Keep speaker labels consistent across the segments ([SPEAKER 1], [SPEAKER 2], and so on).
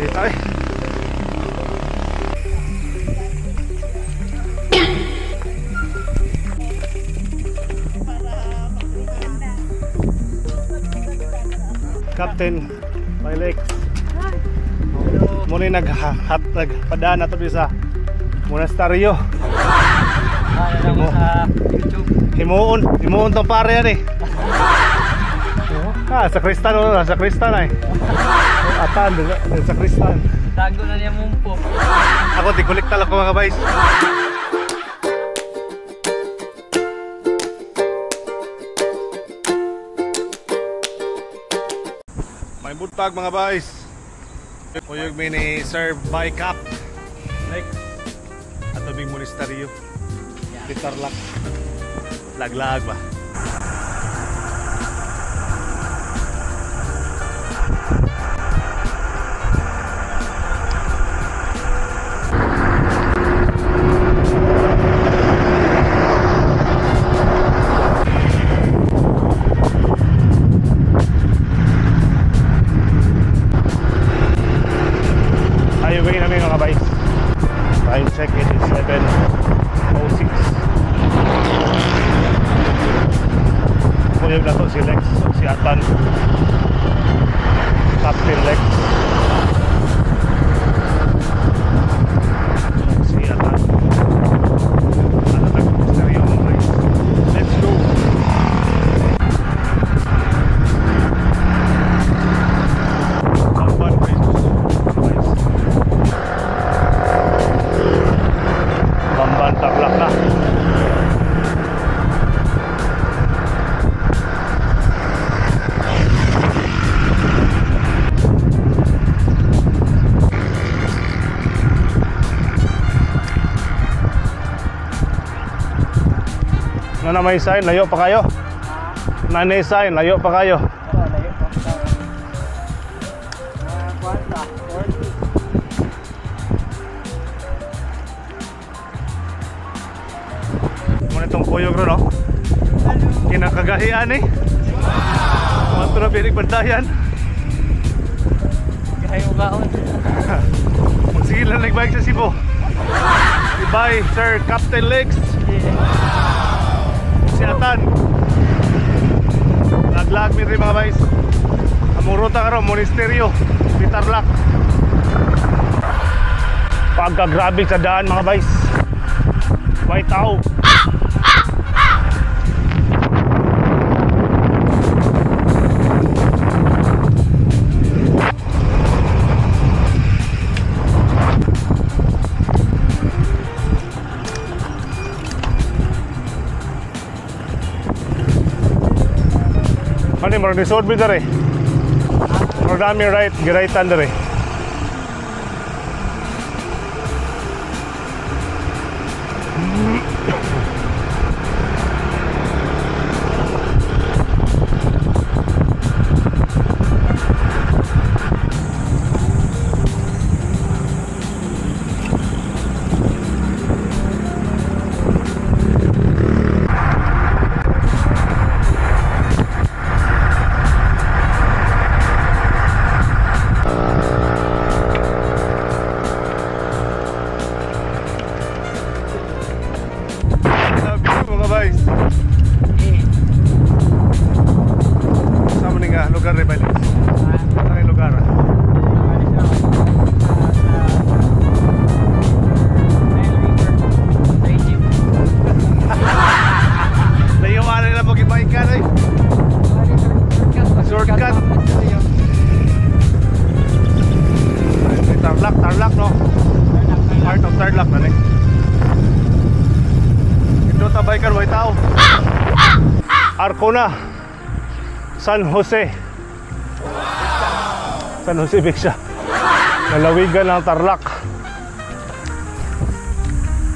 [SPEAKER 1] Kita eh. Captain Pilex. Muna naghat nagpadaan na to sa monasteryo.
[SPEAKER 2] Sa YouTube.
[SPEAKER 1] Himuon, himuon tong pare yan eh. Ah, sa kristan oh, sa kristan ay. Atan sa kristan.
[SPEAKER 2] Tago na niya mumpo.
[SPEAKER 1] Ako di kolekta lang ko mga guys. May buntag mga guys. Kuyog mi ni Sir Bike Up. Next. Ato bing monasteryo. Di Tarlac. Laglag ba? Highway namin mga guys. Time check, it is 7:06. Kuyog na to si Lex, si Atan. Captain Lex. Si Atan. Ano nag-stereo mga guys. Let's go! Bamban guys. Bamban Tarlac na. Na may sign, layo pa kayo. Na may sign, layo pa kayo.
[SPEAKER 2] Oo, layo pa. Mga 40.
[SPEAKER 1] Muna itong kuyog ro, no? Kinakagahian eh. Wow! Mato na binig bantayan.
[SPEAKER 2] Gahay mo kaon.
[SPEAKER 1] Magsige lang nagbike sa Cebu. Bye, Sir Captain Lex.
[SPEAKER 2] Yeah.
[SPEAKER 1] Si Atan. Laglag mi rin mga guys. Among ruta karon monasteryo di Tarlac. Pagkagrabe sa daan mga guys. May tao. Ano yung marang nisod bi dere? Marang dami right, giraitan dere. Mga guys. Sa man nga lugar ni Balik? Sa nga lugar?
[SPEAKER 2] Sa Egypt.
[SPEAKER 1] Layo ani na mo gibike ka eh. Shortcut. Tarlac, Tarlac no. Part of Tarlac na ni. Ito tabay kan way tao. Arcona, San Jose. San Jose Biksya. Lalawigan ng Tarlac.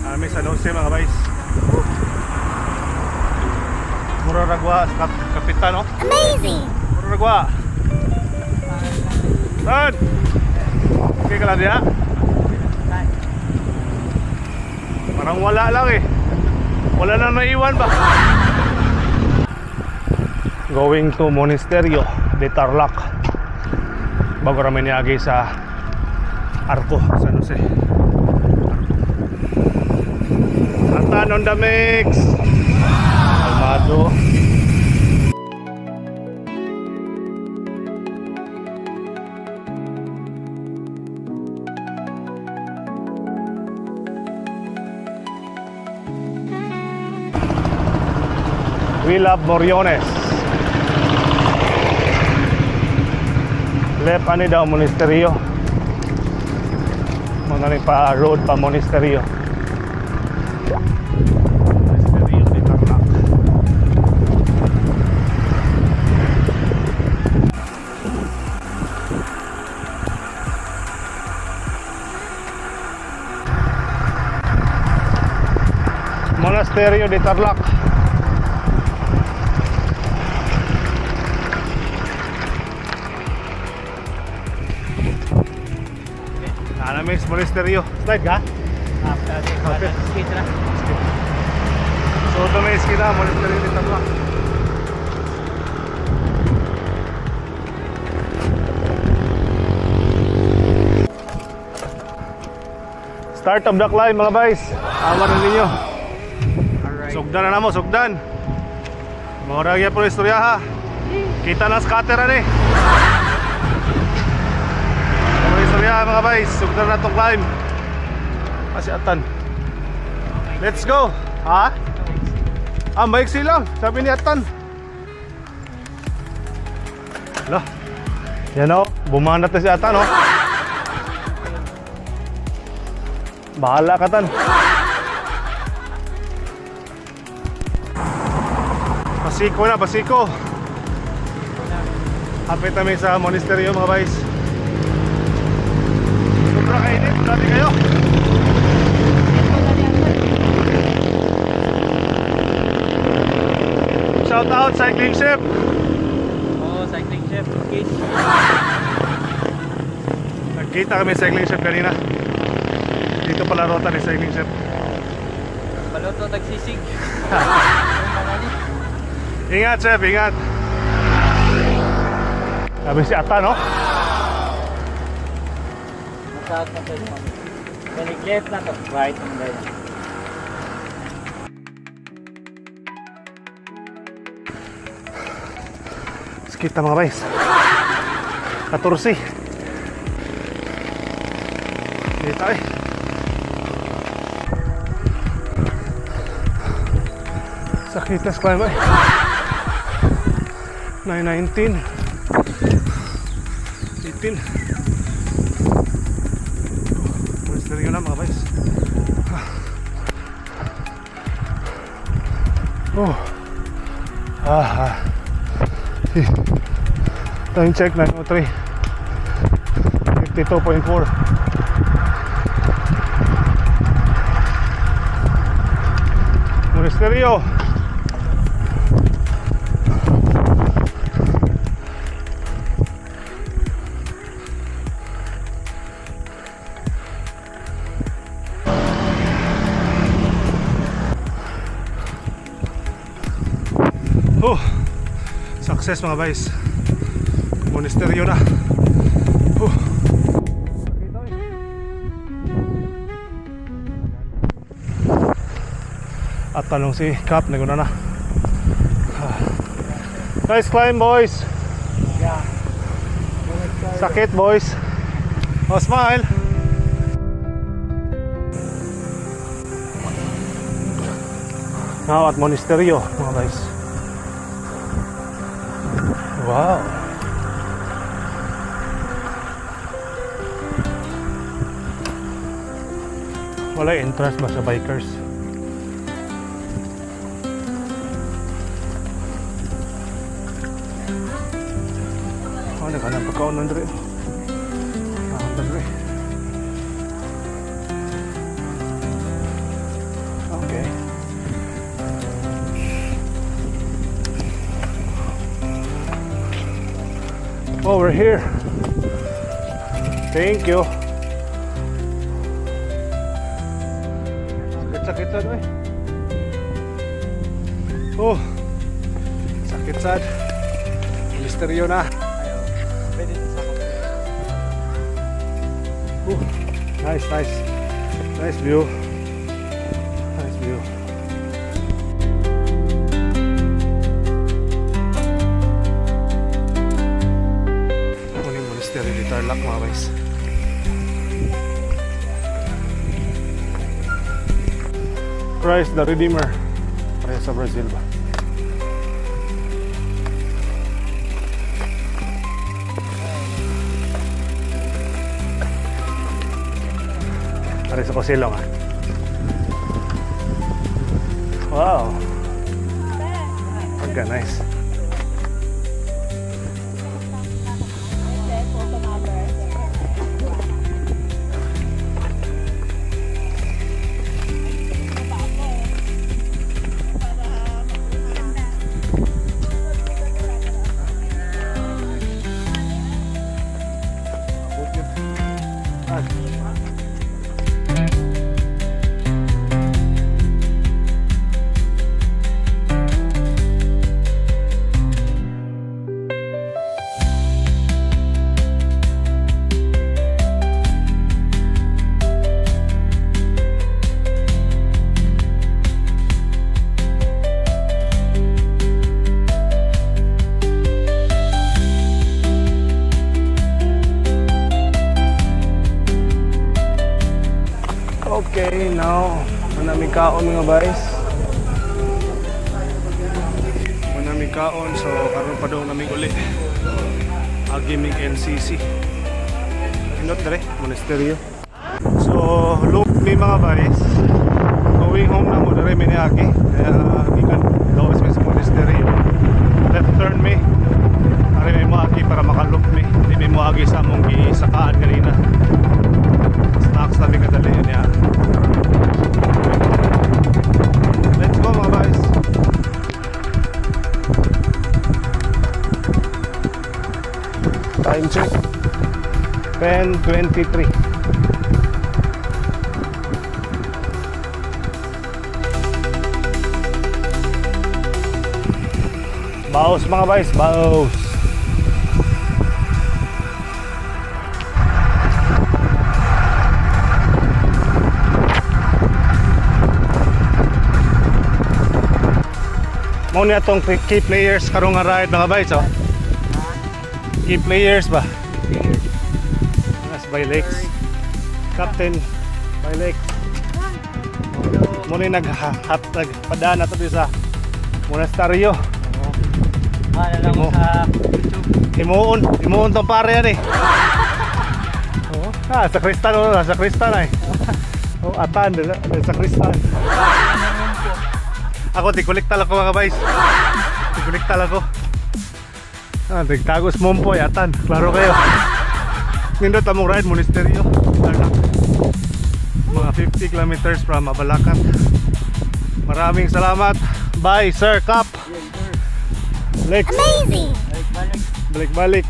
[SPEAKER 1] Kami San Jose mga guys. Mura ragwa sa kapitan, no?
[SPEAKER 3] Amazing!
[SPEAKER 1] Mura ragwa. Tan. Okay ka lang diya? Parang wala lang eh. Wala nang naiwan ba? Going to Monasterio de Tarlac. Bago rami niagi sa Arko, San Jose. Arko. Atan on the mix. Kalmado. We love Moriones. Left ani daw monasterio. Mga ni pa road pa monasterio. Monasterio de Tarlac. Monasterio de Tarlac. Anamis Monasterio. Slide ka?
[SPEAKER 2] Okay. Skate na.
[SPEAKER 1] So ito may iskina, Monasterio de Tarlac. Start of the climb, mga guys. Awa na ninyo.
[SPEAKER 2] Alright.
[SPEAKER 1] Sugdan na namo, sugdan. Mura gyud po istorya ha. Kita na scatter ani. Mura istorya mga guys, sugdan na tong climb. Kasi atan. Let's go. Ha? Ah, maiksi lang, sabi ni Atan. Lah. Yan o, bumanat na si Atan oh. Bahala ka, Tan. Pasiko na, pasiko. Hapit kami sa monasterio mga guys. Sobra kainit, grabe kayo. Shout out Cycling Chef.
[SPEAKER 2] Oh, Cycling Chef. Kiss.
[SPEAKER 1] Nagkita kami Cycling Chef kanina. Dito pala rota ni Cycling Chef.
[SPEAKER 2] Baluto tagsisig.
[SPEAKER 1] Ingat chef, ingat. Sabi si Ata, no?
[SPEAKER 2] Masaat na tayo. Balik left na to. Right on the
[SPEAKER 1] Kita mga guys. 14. Dito eh. Sakit na climb eh. 9:19. 18. Monasterio na mga guys. Oh. Ah. Ah. Time check 9:03. 52.4. Monasterio. Oh, success mga guys. Monasterio na. Oh. At tanong si Cap, naguna na. Nice climb, boys.
[SPEAKER 2] Yeah.
[SPEAKER 1] Sakit, boys. Oh, smile. Now at Monasterio, mga guys. Wow. Wala entrance ba sa bikers? Oh, naghanap pagkaon ng dre. Ah, dre. Okay. Oh, we're here. Thank you. Sakit-sakit sad, eh. Oh, sakit sad. Misteryo na.
[SPEAKER 2] Pwede sa
[SPEAKER 1] Oh. Nice, nice. Nice view. Nice view. Muning monastery di Tarlac, mga guys. Christ the Redeemer. Pareha sa Brazil ba? Pareha sa Cosilong ah. Wow. Pagka nice. Okay, now, manami kaon, mga guys. Manami kaon, so karon pa daw naming uli. Agi mig NCC. Inot dere, monasteryo. So, loop mi, mga guys. Going home na mo dere mi niagi. Kaya gikan gawas mi sa monasteryo. Left turn mi. Ari mi moagi para makaloop mi. Di mi moagi sa among gisakaan kanina. Snacks na mi kadali niya. Let's go, mga guys. Time check 10:23. Baos, mga guys, baos. Mao ni atong key players karong nga ride, mga guys, oh. Key players ba? Nas by Lex. Captain by Lex. Mo ni naghat nagpadaan nato di sa monasteryo.
[SPEAKER 2] Ano lang sa YouTube.
[SPEAKER 1] Himuon, himuon tong pare yan eh. Oh, ah, sa kristal, oh, sa kristal ay. Oh, atan, sa kristal. Ako, tikuliktal ako, mga guys. Tikuliktal ako. Ah, tigtagos mompoy, atan. Klaro kayo. Nindot among ride, monasteryo. Tarlac. Mga 50 kilometers from Mabalacat. Maraming salamat. Bye, Sir Cap. Lex.
[SPEAKER 3] Amazing!
[SPEAKER 2] Balik-balik.
[SPEAKER 1] Balik-balik.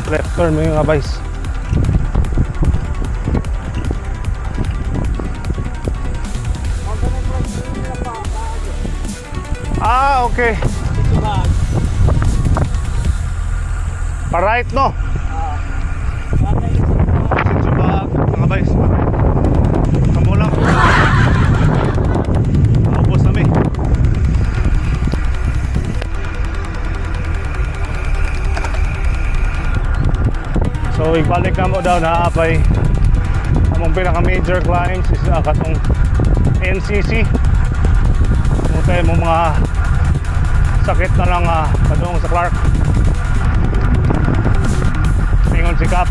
[SPEAKER 1] Left turn mga guys. Ah, okay. Pa-right, no? Sitio mga guys, pa-right. Kamo lang. Maubos kami. So, ibalik na mo daw na apay. Among pinaka major climbs is katong NCC. Mutay mo mga sakit na lang padung sa Clark. Tingon si Cap.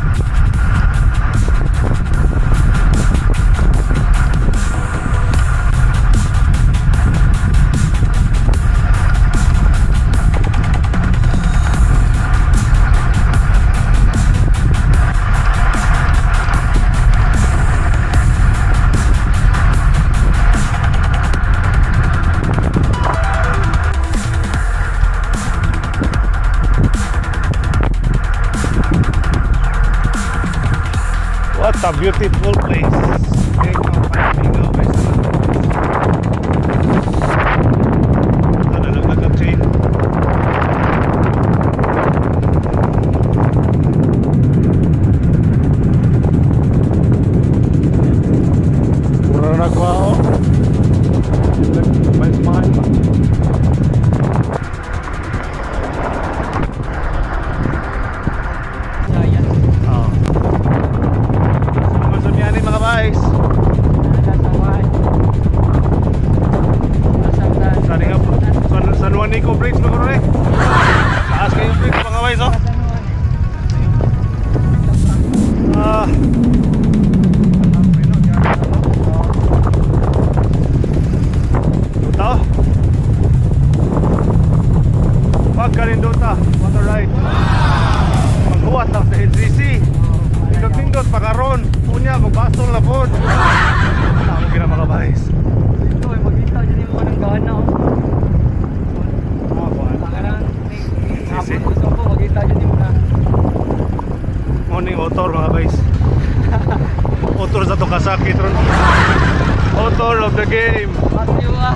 [SPEAKER 1] What a beautiful place. Chain. Unya magbasol na pod. Tamo gina mga guys.
[SPEAKER 2] Ito ay magita dyan yung mga nanggahan na oh.
[SPEAKER 1] Ah, kuan.
[SPEAKER 2] Pangarang
[SPEAKER 1] Sisi.
[SPEAKER 2] hapon gusto ko magita dyan yung mga
[SPEAKER 1] Morning author mga guys. Author sa itong kasakit ron. Author of the game.
[SPEAKER 2] Matthew ah.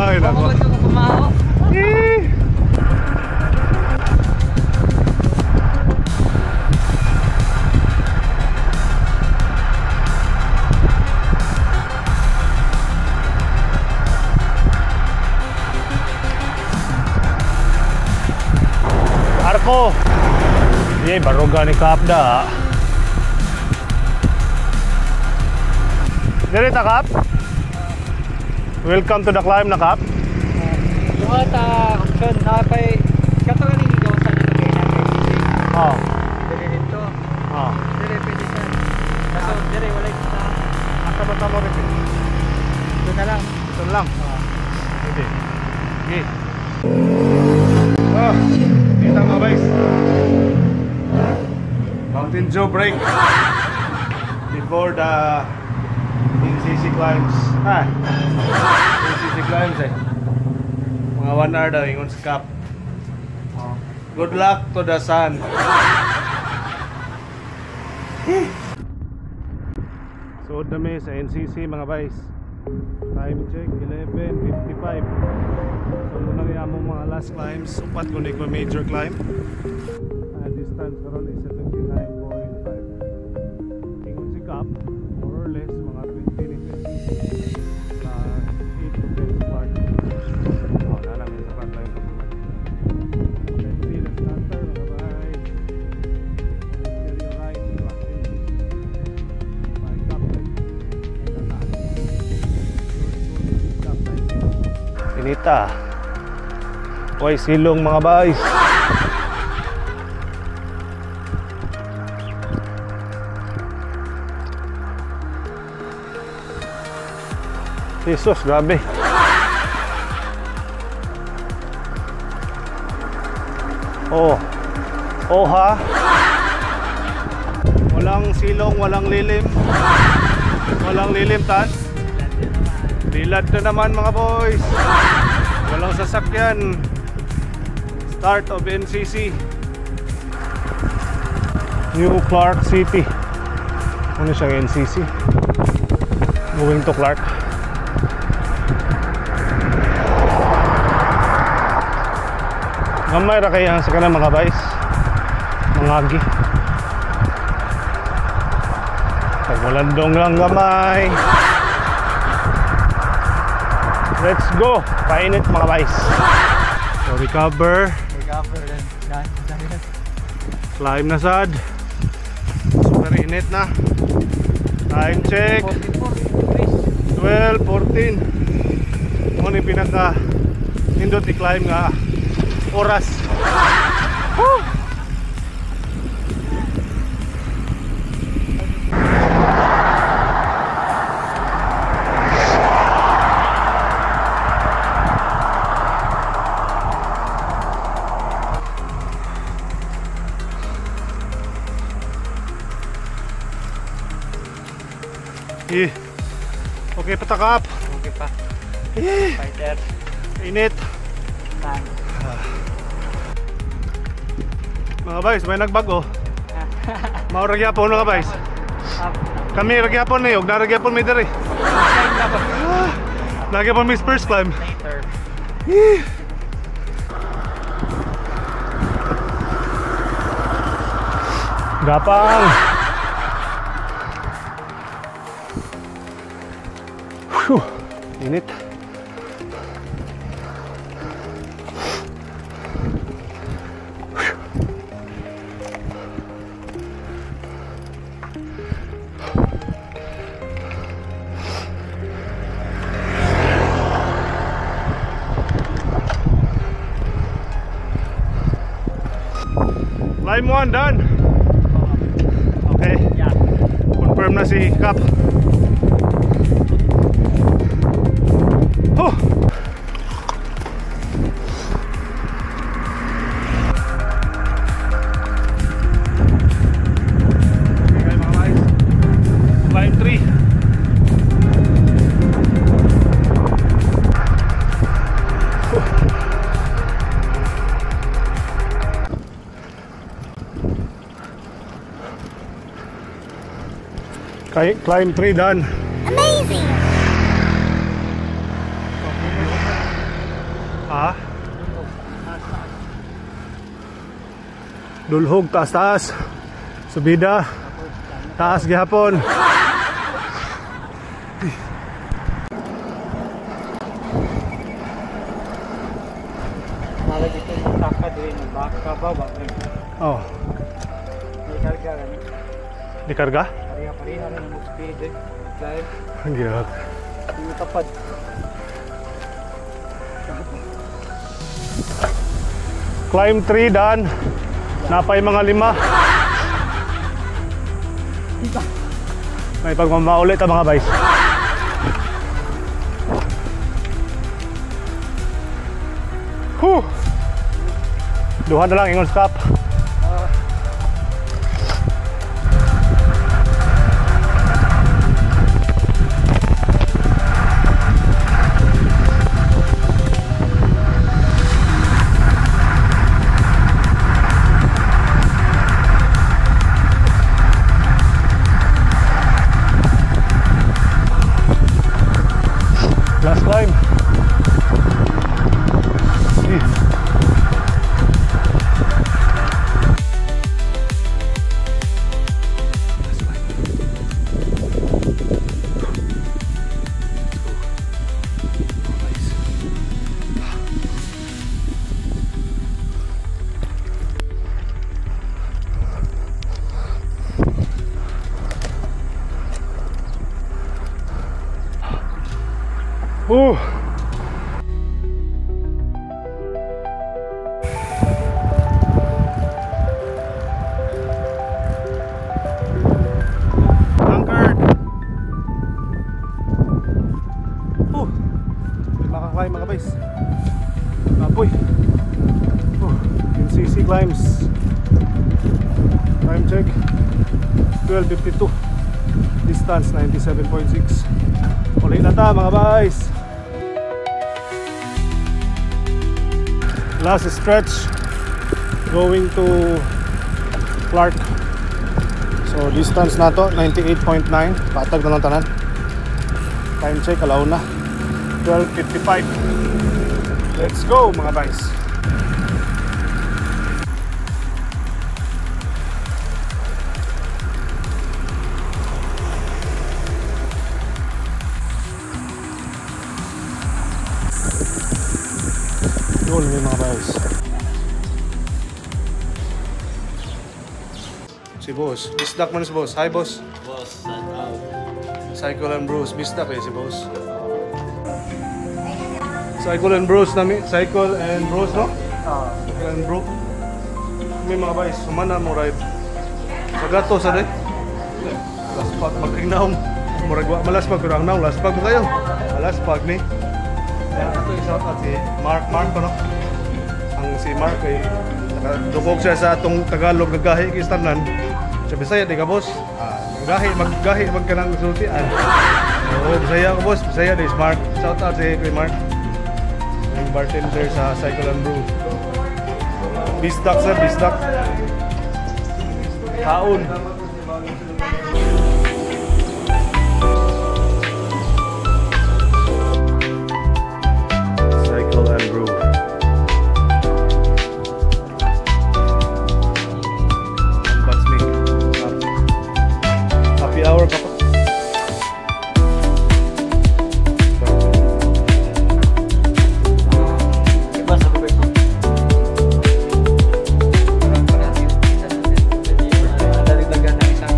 [SPEAKER 1] Ay nako.
[SPEAKER 2] Pamukod ko pumao.
[SPEAKER 1] Eh. Arko. Yay, baruga ni Kap da. Diri ta Kap. Welcome to the climb na Kap.
[SPEAKER 2] Duha ta option na kay kato ni gawasan na kay na kay sisi.
[SPEAKER 1] Oh.
[SPEAKER 2] Dire dito.
[SPEAKER 1] Oh.
[SPEAKER 2] Dire pwede siya. Kaso dire wala sa
[SPEAKER 1] Asa ba tamo rin?
[SPEAKER 2] doon na lang.
[SPEAKER 1] Ito lang. Pwede. Okay. Oh, kita mga guys. Mountain Dew break before the NCC climbs. Ah, NCC climbs eh. Mga 1 hour daw ingon sa Kap.
[SPEAKER 2] Oh.
[SPEAKER 1] Good luck to the sun. Suod na mi sa NCC mga guys. Time check 11:55. So muna yung among mga last climbs. Upat kundi ko major climb. Distance karon is 79.5. Ingon si Kap, more or less mga 20 minutes. 8 to 10 Clark. Oh, na lang sa front line ko. Let's see the starter mga guys. Stereo right plus NCC by Kap Lex. Inita. Uy, silong mga guys. Jesus, grabe. Oh. Oh ha. Walang silong, walang lilim. Walang lilim, tan. Bilad na naman mga boys. Walang sasakyan. Start of NCC. New Clark City. Ano siyang NCC? Going to Clark. Gamay ra kay ang sa kanang mga guys. Mangagi. Tagmulandong lang gamay. Let's go! Painit mga guys. So recover.
[SPEAKER 2] Recover then. Done. Done.
[SPEAKER 1] Climb na sad. Super init na. Time check.
[SPEAKER 2] 44 degrees.
[SPEAKER 1] 12:14. Mo ni pinaka nindot i-climb nga oras. Woo! Eh. Okay pa takap.
[SPEAKER 2] Okay pa.
[SPEAKER 1] Eh.
[SPEAKER 2] Fighter.
[SPEAKER 1] Init.
[SPEAKER 2] Tan.
[SPEAKER 1] Mga guys, may nagbago. Mao ra gyapon mga guys. Kami ra gyapon ni, og nara gyapon mi diri. Nagyapon mi first climb.
[SPEAKER 2] Later.
[SPEAKER 1] Eh. Gapang. Whew, init. Climb 1 done. Okay.
[SPEAKER 2] Yeah.
[SPEAKER 1] Confirm na si Kap. Oh. Okay, mga guys. Climb 3 done.
[SPEAKER 3] Amazing!
[SPEAKER 1] Ha? Dulhog, taas taas. Subida. Taas gihapon.
[SPEAKER 2] Mara dito yung taka din, baka ba ba?
[SPEAKER 1] Oh,
[SPEAKER 2] May karga rin.
[SPEAKER 1] Di karga?
[SPEAKER 2] Pareha-pareha rin ang speed eh. Dahil
[SPEAKER 1] Ang gihap.
[SPEAKER 2] yung tapad.
[SPEAKER 1] Climb 3 done. Napay mga lima. May pagmamaulit ang mga bays. Whew! Duha na lang ingon stop. Last climb. Eh. Last climb. Let's go. Nice. Whew. Conquered. Whew. Lima ka climb, mga guys. Kapoy. Whew. NCC climbs. Time check 12:52. Distance 97.6. Uli na ta, mga guys. Last stretch going to Clark. So distance nato 98.9. Patag na lang tanan. Time check alauna 12:55. Let's go, mga guys. Yun mga guys. Si boss. Bisdak man si boss. Hi, boss.
[SPEAKER 4] Boss, shout out.
[SPEAKER 1] Cycle and Bros. Bisdak eh si boss. Cycle and Bros nami. Cycle and Bros, no? Cycle and Bro. May mga guys, sumana mo ride. Sa gato sa day. Laspag magkinaong. Murag wa malaspag pero ang naong laspag mo kayo. Malaspag ni. Ayan, ito yung shout out si Mark. Mark ko, no? Ang si Mark ay nakadukog siya sa atong Tagalog naggahi kay tanan. Sa Bisaya di ka, boss. Ah, naggahi maggahi mag kanang sultian. Oo, Bisaya ko, boss. Bisaya di si Mark. Shout out si kay Mark. Ang bartender sa Cycle and Brew. Bisdak sir, bisdak. Kaon. Cycle and Brew. That's me. Happy hour ka pa.
[SPEAKER 2] Iba sa Roberto. Parang parang yung kita natin. Pwede yung nadagdagan ng isang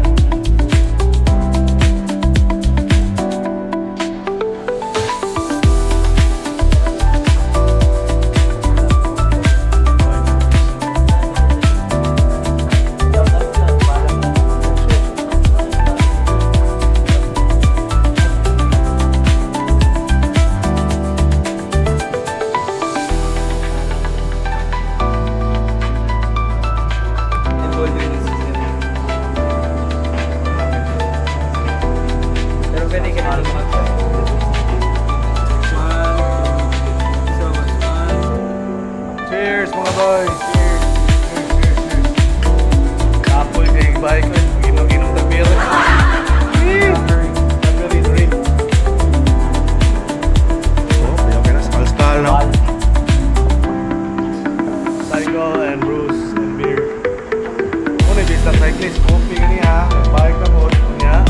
[SPEAKER 1] Mr. Cyclist, coffee gani ha. Bike ka po. Niya.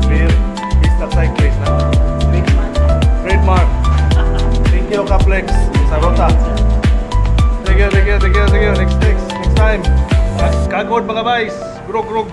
[SPEAKER 1] Beer. Mr. Cyclist na. Trademark. Thank you, Kaplex. Sa Rota. Thank you, thank you, thank you, thank you. Next, next, next time. Kagod, mga bays. Grog, grog.